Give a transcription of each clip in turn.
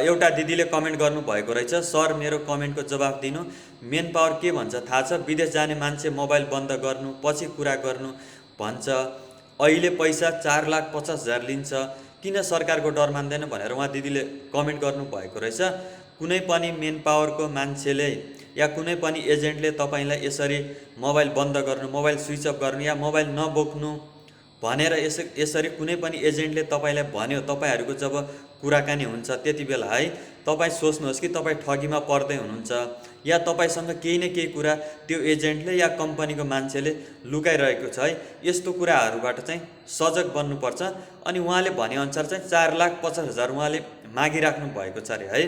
एउटा दिदीले कमेन्ट गर्नुभएको रहेछ, सर मेरो कमेन्टको जवाफ दिनु, मेन पावर के भन्छ थाहा छ? विदेश जाने मान्छे मोबाइल बन्द गर्नु पछि कुरा गर्नु भन्छ, अहिले पैसा 4,50,000 लिन्छ, किन सरकारको डर मान्दैन भनेर उहाँ दिदीले कमेन्ट गर्नुभएको रहेछ। कुनै पनि मेन पावरको मान्छेले या कुनै पनि एजेन्टले तपाईँलाई यसरी मोबाइल बन्द गर्नु, मोबाइल स्विच अफ गर्नु या मोबाइल नबोक्नु भनेर यसरी कुनै पनि एजेन्टले तपाईँलाई भन्यो, तपाईँहरूको जब कुराकानी हुन्छ त्यति बेला है तपाईँ सोच्नुहोस् कि तपाईँ ठगीमा पर्दै हुनुहुन्छ या तपाईँसँग केही न केही कुरा त्यो एजेन्टले या कम्पनीको मान्छेले लुकाइरहेको छ है। यस्तो कुराहरूबाट चाहिँ सजग बन्नुपर्छ। अनि उहाँले भनेअनुसार चाहिँ 4,50,000 उहाँले मागिराख्नु भएको छ अरे है।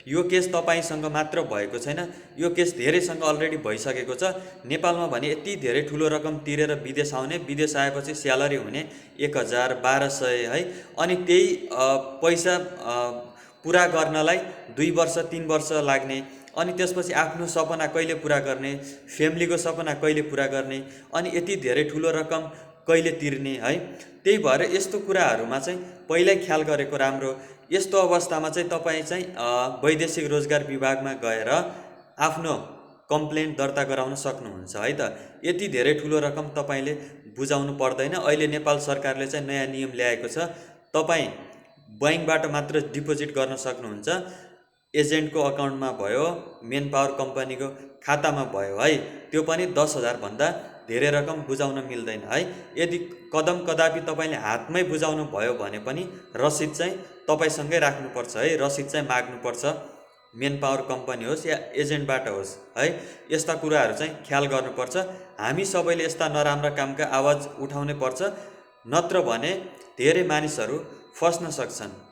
यो केस तपाईँसँग मात्र भएको छैन, यो केस धेरैसँग अलरेडी भइसकेको छ। नेपालमा भने यति धेरै ठुलो रकम तिरेर विदेश आउने, विदेश आएपछि स्यालेरी हुने 1,000 1,200 है। अनि त्यही पैसा पुरा गर्नलाई 2 वर्ष 3 वर्ष लाग्ने, अनि त्यसपछि आफ्नो सपना कहिले पुरा गर्ने, फ्यामिलीको सपना कहिले पुरा गर्ने, अनि यति धेरै ठुलो रकम कहिले तिर्ने है। त्यही भएर यस्तो कुराहरूमा चाहिँ पहिल्यै ख्याल गरेको राम्रो। यस्तो अवस्थामा चाहिँ तपाईँ चाहिँ वैदेशिक रोजगार विभागमा गएर आफ्नो कम्प्लेन दर्ता गराउन सक्नुहुन्छ है त। यति धेरै ठुलो रकम तपाईँले बुझाउनु पर्दैन। अहिले नेपाल सरकारले चाहिँ नयाँ नियम ल्याएको छ, तपाईँ बैंकबाट मात्र डिपोजिट गर्न सक्नुहुन्छ। एजेन्टको अकाउन्टमा भयो, मेन पावर कम्पनीको खातामा भयो है, त्यो पनि 10,000 भन्दा धेरै रकम बुझाउन मिल्दैन है। यदि कदापि तपाईँले हातमै बुझाउनु भयो भने पनि रसिद चाहिँ तपाईँसँगै राख्नुपर्छ है, रसिद चाहिँ माग्नुपर्छ, मेन पावर कम्पनी होस् या एजेन्टबाट होस् है। यस्ता कुराहरू चाहिँ ख्याल गर्नुपर्छ। हामी सबैले यस्ता नराम्रा कामका आवाज उठाउनै पर्छ, नत्र भने धेरै मानिसहरू फस्न सक्छन्।